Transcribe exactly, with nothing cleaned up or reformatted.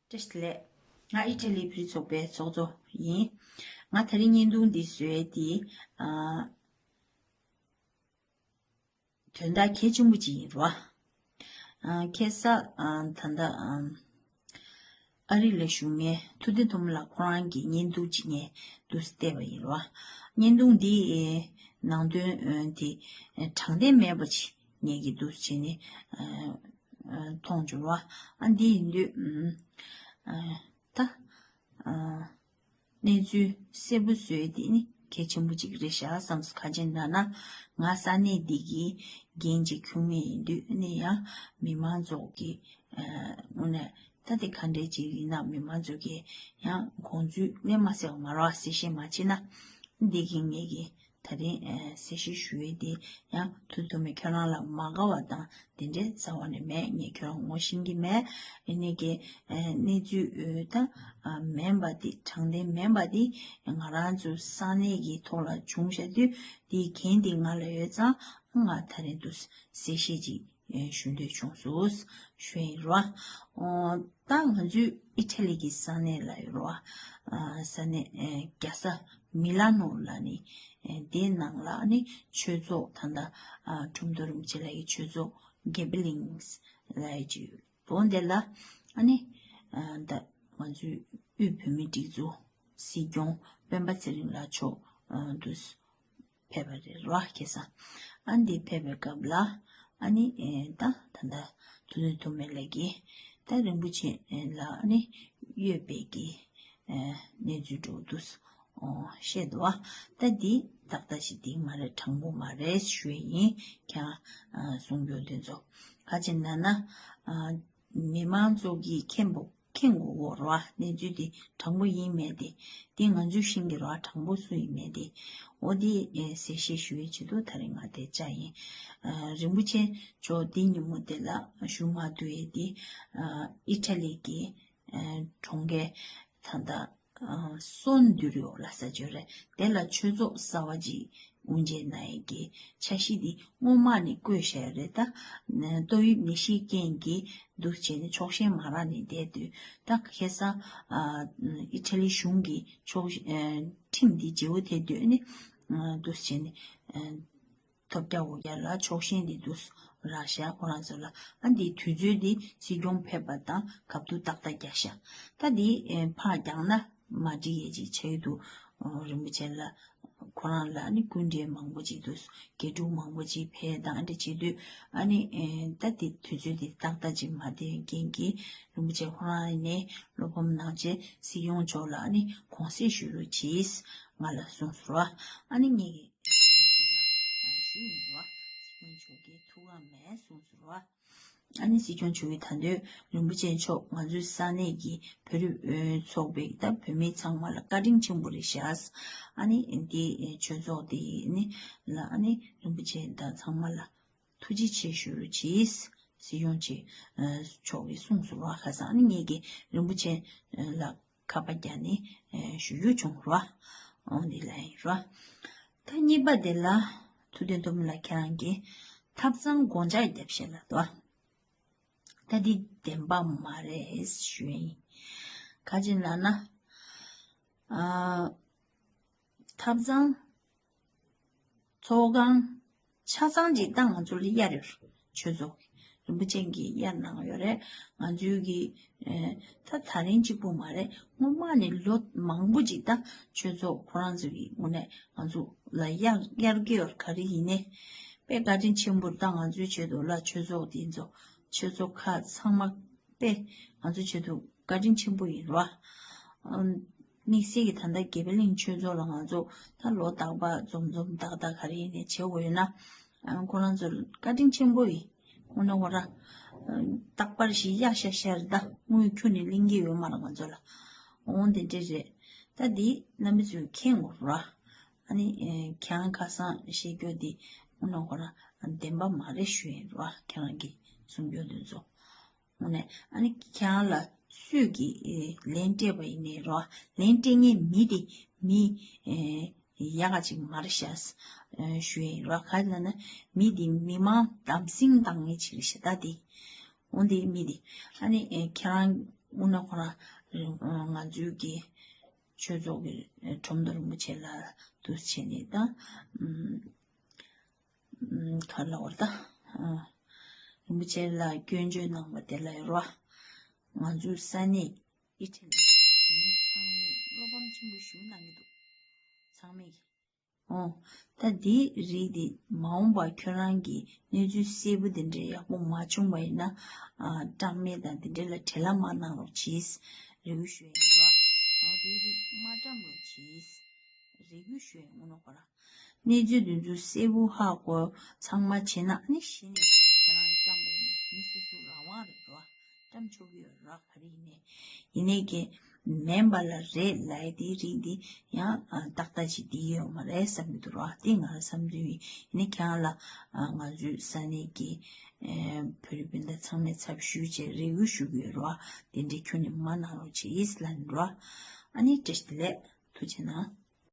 བཀྲ་ཤིས་བདེ་ལེགས། ང་ཨི་ཊ་ལི་བོད་རིགས་ཚོགས་པའི་ཚོགས་གཙོ་ཡིན། ང་དེ་རིང་བརྙན་ཐུང་འདི་བཟོས་ཏེ། ཨ། དོན་དག་གལ་ཆེན་པོ་ཅིག་ཡིན་རོ། ཨ། ཁ་སང་། ཨ། ད་ལྟ། ཨ། ཨ་རི་ལ་བཞུགས་མཁན་ཐུབ་བསྟན་ཐོན་མི་ལགས་ཁོ་རང་གི་བརྙན་ཐུང་ཅིག་ངས་འདུག་སེ་བལྟས་པ་ཡིན་རོ། བརྙན་ཐུང་འདི་ནང་དོན་དེ་དྲང་བདེན་མེད་པ་ཅིག་ངས་ཀྱིས་འདུག་སེ་བྱས་ནས། ཨ། མཐོང་བྱུང་བ། ཨ། འདི་ཡིན་དུས། ཨ། ད། ཨ། གནས་ཚུལ་གསལ་པོ་བཟོས་དེ་ནི་གལ་ཆེན་པོ་གཅིག་རེད་ཤག་བསམ་སོང་། ག་ཅི་ཡིན་ན། ང་ས་གནས་འདི་གི་འགན་ཅིག་ཁྱོན་མི་ཡིན་དུས་ནི་ཡང་མི་མང་ཚོ་གི། ཨ། དངོས་གནས་ད་དེ་ག་འདྲས་ཅིག་ཡིན་ན་མི་མང་ཚོ་གི་ཡང་དགོངས་ཚུལ་གནས་མ་གསལ་བ་མ་རོགས་གསལ་བཤད་མ་བྱས་ན། འདི་གི་ངེད་ཀྱི་ད་རིང་། ཨ། གསལ་བཤད་ཞུ་ཡས་དེ་ཡང་ཐུབ་ཐུབ་མེད། ཁྱོད་རང་ལ་མ་དགའ་བ་དང་དེ་འདྲའི་རྩ་བ་ནས་མེད། ངས་ཁྱོད་རང་ངོ་ཤེས་ཀྱི་མེད། ཨ་ནི་གི། ཨ། གནས་ཚུལ། ཨ། ད། ཨ། མིན་པ་དེ། དྲང་བདེན་མིན་པ་དེ་ང་རང་ཚོ་ས་གནས་ཀྱི་ཐོག་ལ་བྱུང་བཞག་དུས་དེའི་འགན་དེ་ང་ལ་ཡོད་ཙང་། ང་ད་རིང་དུ་གསལ་བཤད་ཅིག་ཞུ་འདོད་བྱུང་སོང་ཞུ་ཡིན་རོ། ཨོ། ད་ང་ཚོའི་ཨི་ཊ་ལི་གི་ས་གནས་ལ་ཡོད་རོ། ཨ། ས་གནས། ཨ། རྒྱལ་ས་མི་ལ་ནོ་ལ་ནི། ཨ། དེའི་ནང་ལ་ནི་ཆོས་ཚོགས་ད་ལྟ། ཨ། ཁྲོམ་ཐོག་རིན་པོ་ཆེ་ལགས་ཀྱི་ཆོས་ཚོགས་གེ་བི་ལིང་ལ་ཡོད་ཅིག་ཡོད། འོ་དེ་ལ། ཨ་ནི། ཨ། ད་ང་ཚོའི་དབུས་བོད་མིའི་སྒྲིག་འཛུགས་སྲིད་སྐྱོང་སྤེན་པ་ཚེ་རིང་ལགས་མཆོག་ཨ། དུ་ཕེབས་པ་རེད་རོ། ཁ་སང་། ཨ། འདི་ཕེབས་པའི་སྐབས་ལ། ཨ་ནི། ཨེ། ད་ད་ལྟ་ཐུབ་བསྟན་ཐོན་མི་ལགས་ཀྱིས་ད་རིན་པོ་ཆེ་ལ་ཨ་ནི་གཡོས་པའི་གི། ཨེ། གནས་ཚུལ་འདྲ་བོ་འདུག་སེ། ཨོ། བཤད་འདུག་བ། ད་འདི་ཏག་ཏག་ཅིག་འདི་མ་རེད། དྲང་པོ་མ་རེད་ཞུ་ཡས་ཡིན། ཁྱེད་རང་། ཨ། གསུང་རྒྱུ་དེ་ཚོ་ག་ཅི་ཡིན་ན། ཨ། མི་མང་ཚོ་གིས་མཁྱེན་པོ། མཁྱེན་དགོས་རེད་བ། གནས་ཚུལ་དེ་དྲང་པོ་ཡིན་མེད་དེ། དེ་ང་ཚོས་ཤེས་ཀྱི་རེད་བ། དྲང་པོ་སུ་ཡིན་མེད་དེ། འོ་དེ། ཨེ། གསལ་བཤད་ཞུ་ཡས་ཆེད་དུ་ད་རིང་ང་དེ་བཅར་ཡིན། ཨ། རིན་པོ་ཆེ་མཆོག་འདི་ཉིན་མོ་དེ་ལ་བཞུགས་མ་ཐུབ་ཡས་དེ། ཨ། ཨི་ཊ་ལི་གི། ཨ། གྲོང་ཁྱེར་ད་ལྟ། ཨ། སོན་དུ་རི་ཡོ་ལ་ས་ཆ་རེད། དེ་ལ་ཆོས་ཚོགས་གསར་པ་ཅིག་དབུ་འབྱེད་གནང་ཡས་ཀྱི་འཆར་གཞི་འདི་སྔོན་མ་ནས་བཀོད་བཞག་ཡོད་རེད། ད་ཏོག་དབྱིབས་ནད་གཞིའི་རྐྱེན་གྱིས་འདུག་བྱས་ནས་ཕྱོགས་ཞེན་མ་རག་ནས་བསྡད་དུས། ད་ཁ་སང་། ཨ། ཨི་ཊ་ལི་གཞུང་གིས་ཕྱོགས། ཨ། ཁྲིམས་འདི་བརྗེ་པོ་དེ་བཏོན་ནས། ཨ། འདུག་བྱས་ནས། ཨ། ཐོལ་རྒྱག་འོ་རྒྱག་ལ་ཕྱོགས་ཞེན་འདི་འདུག་རག་ཤག་ཁོ་རང་ཚོ་ལ། ཨ། འདིའི་དུས་ཚོད་འདི་སྲིད་སྐྱོང་ཕེབས་པ་དང་སྐབས་ཐོག་ཏག་ཏག་རྒྱག་ཤག་ད་འདི། ཨེ། ཕར་རྒྱག་ན་མ་འགྲིག་ཡས་ཅིག་ཆགས་ཀྱི་འདུག་རིན་པོ་ཆེ་ལ། ཁོ་རང་ལ་ཨ་ནི་སྐུ་མགྲོན་མང་པོ་ཅིག་འདུག་དགེ་ཕྲུག་མང་པོ་ཅིག་ཕེབས་དང་འདི་བྱེད་དུས། ཨ་ནི། ཨེ། ད་འདི་དུས་ཚོད་འདི་ཏག་ཏག་ཅིག་མ་བསྡད་པའི་རྐྱེན་གྱིས་རིན་པོ་ཆེ་ཁོ་རང་ཡིན་ནའི་བློ་ཕམ་གནང་བྱས་སྲིད་སྐྱོང་མཆོག་ལ་ཨ་ནི་དགོངས་སེལ་ཞུ་རོགས་གྱིས་ང་ལ་གསུངས་སོང་ར། ཨ་ནི་ངས་ཀྱིས་སྲིད་སྐྱོང་མཆོག་ལ་ཞུས་ཡིན་ར། སྲིད་སྐྱོང་མཆོག་གིས་ཐུགས་ཁག་མེད་གསུངས་སོང་ར། ཨ་ནི་སྲིད་སྐྱོང་མཆོག་གིས་ད་དུང་རིན་པོ་ཆེ་མཆོག་ང་ཚོའི་ས་གནས་ཀྱི་བོད་རིགས། ཨེ། ཚོགས་པའི་ད་བོད་མི་ཚང་མ་ལ་བཀའ་དྲིན་ཆེན་པོ་རེད་ཤག་ཨ་ནི་འདི་ཆོས་ཚོགས་འདི་ནི་ལ་ཨ་ནི་རིན་པོ་ཆེ་དང་ཚང་མ་ལ་ཐུགས་རྗེ་ཆེ་ཞུ་རོགས་གྱིས། སྲིད་སྐྱོང་ཆེ། ཨ། མཆོག་གིས་གསུངས་སོང་བ། ཁ་སང་ཨ་ནི་ངས་ཀྱིས་རིན་པོ་ཆེ་ལ་ཁ་པར་བརྒྱབ་ནས་ཞུ་རྒྱུ་བྱུང་ར། འོ་འདི་ལ་ཡིན་ར། ད་གཉིས་པ་དེ་ལ་ཐུབ་བསྟན་ཐོན་མི་ལགས་ཁྱེད་རང་གིས་ཐབ་ཚང་སྒོ་ལྕགས་བརྒྱབ་བཞག་ལབ་འདུག་ད་འདི་བདེན་པ་མ་རེད་ཞུ་ཡིན། ག་ཅི་ལབ་ན། ཨ། ཐབ་ཚང་། ཚོགས་ཁང་། ཆ་ཚང་ཅིག་ད་ང་ཚོ་ལ་གཡར་ཡོད་རེད། ཆོས་ཚོགས་རིན་པོ་ཆེ་གིས་གཡར་གནང་ཡོད་རེད། ང་ཚོའི་གི། ཨེ། ད་ད་རིང་གཅིག་པུ་མ་རེད། སྔོན་མ་ནས་ལོ་མང་པོ་ཅིག་ད་ཆོས་ཚོགས་ཁོ་རང་ཚོ་གི་ངོས་ནས་ང་ཚོ་ལ་གཡར་གཡར་གྱི་ཡོད་རེད། ག་རེ་ཡིན་ནའི་དཔེ་བཀའ་དྲིན་ཆེན་པོ་རེད། ད་ང་ཚོའི་ཆེད་དུ་ལ་ཆོས་ཚོགས་དེ་ཚོ་ཆོས་ཚོགས་ཁག་ཚང་མ་དཔེ་ང་ཚོའི་ཆེད་དུ་བཀའ་དྲིན་ཆེན་པོ་ཡིན་ར། ཨ། དམིགས་བསལ་གྱི་ད་ལྟ་དགེ་འཕེལ་གླིང་ཆོས་ཚོགས་ལ་ང་ཚོ་ད་ལོ་རྟག་པར་འཛོམས་འཛོམས་ཏག་ཏག་ག་རེ་ཡིན་ནའི་བྱེད་དགོས་ཡོད་ན། ཨ། ཁོ་རང་ཚོ་བཀའ་དྲིན་ཆེན་པོ་ཡིན། དངོས་གནས་ཁོ་རང་རྟག་པར་ཞིག་གཡར་ཤག་ཤག་རེད། ད་དངུལ་ཁྱོན་ནས་ལེན་གྱི་ཡོད་མ་རེད་ང་ཚོ་ལ། འོང་དེ་འདྲ་རེད། ད་འདི་རྣམ་པ་ཚོས་མཁྱེན་དགོས་ར། ཨ་ནི། ཨེ། ཁྱེད་རང་ཁ་སང་བཤད་རྒྱུ་འདི་དངོས་གནས་ཁོ་རང་བདེན་པ་མ་རེད་ཞུ་ཡིན་ར། ཁྱེད་རང་གིས་གསུང་རྒྱུ་འདི་ཚོ། དངོས་གནས་ཨ་ནི་ཁྱེད་རང་ལ་སུས་ཀྱིས། ཨེ། ལན་སྤྲད་པ་ཡིན་ནའི་རོ། ལན་སྤྲད་མཁན་མི་དེ་མི། ཨེ། ཡག་ག་ཅིག་མ་རེད་ཤག་ཨེ། ཞུ་ཡིན་རོ། ག་རེ་ལབ་ན་མི་དེ་མི་མང་དམ་སྲི་བཏང་མཁན་ཅིག་རེད་ཤག་ད་དེ། འོ་དེ་མི་དེ་ཨ་ནི། ཨེ། ཁྱེད་རང་ དངོས་གནས་ཁོ་རང་ང་ཚོའི་གི་ཆོས་ཚོགས་ཀྱི་ཁྲོམ་དུ་རིན་པོ་ཆེ་ལ་འདུ་བྱས་ནས་ད་ག་ལ་བར་ད་རིན་པོ་ཆེ་ལ་སྐྱོན་བརྗོད་གནང་བ་དེ་ལ་ཡོད་ར། ང་ཚོའི་ས་གནས་ཨི་ཊ་ལི་བོད་མི་ཚང་མས་བློ་ཕམ་ཆེན་པོ་ཞིག་གནང་གི་འདུག་ཚང་མས་ཀྱི། ཨོ། ད་འདིའི་རིགས་འདི་མ་འོངས་པ་ཁྱོད་རང་གིས་གནས་ཚུལ་གསལ་པོ་འདི་འདྲའི་ཡག་པོ་མ་བྱུང་བ་ཡིན་ན། ཨ། བཀྲམ་མེད་དང་འདི་འདྲའི་ལ་བྲེལ་བ་མ་གནང་རོགས་གྱིས། རེ་སྐུལ་ཞུ་ཡ་ཡིན་པ། ཨོ། འདིའི་རིགས་མ་བཀྲམ་རོགས་གྱིས། རེ་སྐུལ་ཞུ་ཡ་ཡིན། དངོས་གནས་ཁོ་རང་གནས་ཚུལ་འདི་ཚོ་གསལ་པོ་ཧ་གོ་ཚང་མ་བྱས་ན། ཨ་ནི་གཞི་ནས་ཁྱེད་རང་བཀྲམ་པ་ཡིན་ན་མི་སོ་སོ་རང་དབང་རེད་རོ། བཀྲམ་ཆོག་གི་ཡོད་ར། ག་རེ་ཡིན་ནའི། ཡིན་ནའི་ཀྱེ། མིན་པ་ལ་རེད་ལབ་ཡ་དེའི་རིགས་འདི་ཡང་ཨ་ཏག་ཏག་ཅིག་འདི་ཡོད་མ་རེད་བསམ་གྱི་འདུག་ར། དེ་ང་རང་བསམ་ཚུལ་ཡིན། ཡིན་ནའི་ཁྱེད་རང་ལ་ཨ་ང་ཚོའི་ས་གནས་ཀྱི་ཨེ་བོད་རིགས་སྤུན་ཟླ་ཚང་མས་ཚབ་ཞུས་བྱས་རེ་སྐུལ་ཞུ་གི་ཡོད་ར། དེ་འདྲའི་ཁྱོན་ནས་མ་གནང་རོགས་བྱེད་ལབ་ནི་ར། ཨ་ནི་བཀྲ་ཤིས་བདེ་ལེགས། ཐུགས་རྗེ་གནང་།